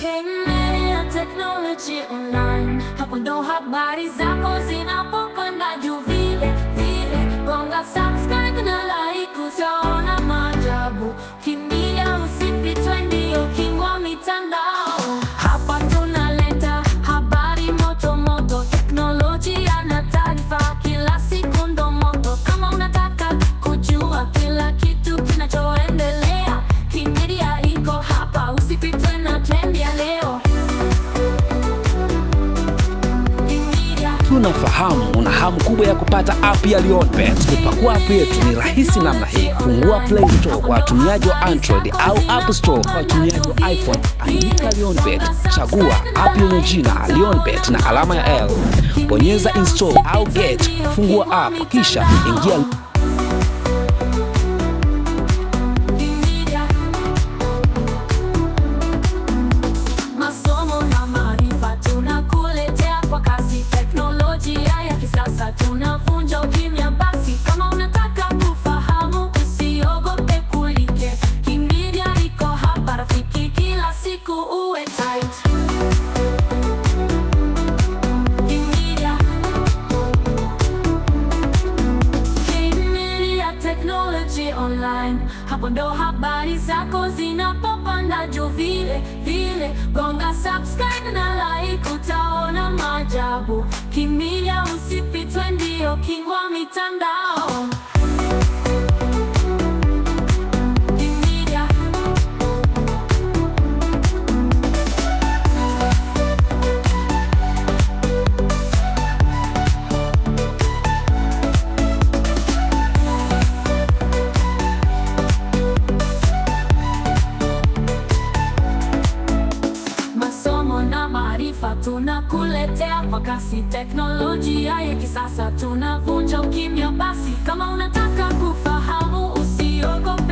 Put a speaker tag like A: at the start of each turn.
A: Kenya Technology Online, hapo ndo habari zako zinapokwenda juu vile vile. Gonga subscribe na like, utaona maajabu. Kimbia usipitwe, ndio kingwa mitandao. Hapa tunaleta habari moto moto, teknolojia na taarifa kila siku ndo moto. Kama unataka kujua kila kitu kinachoendelea, King Media iko hapa, usipitwe na trend ya leo. King Media.
B: Tunafahamu una hamu kubwa ya kupata app ya Leonpet. Kupakua app yetu ni rahisi namna hii. Fungua Play Store kwa watumiaji wa Android au App Store kwa watumiaji wa iPhone. Andika Leonpet, chagua app yenye jina Leonpet na alama ya L, bonyeza install au get, fungua app, kisha ingia
A: King Media. Masomo na maarifa tunakuletea kwa kasi, teknolojia ya kisasa tunavunja ukimya. Basi kama unataka kufahamu, usiogope kulike. King Media iko hapa rafiki, kila siku uwe tight. King Media. King Media Technology Online, hapo ndo habari zako zinapopanda juu vile vile. Gonga subscribe na like, utaona maajabu. King Media usipitwe, ndio kingwa mitandao. King Media. Masomo na maarifa tunakuletea kwa kasi, teknolojia ya kisasa tunavunja ukimya. Basi kama unataka kufahamu, usiogope.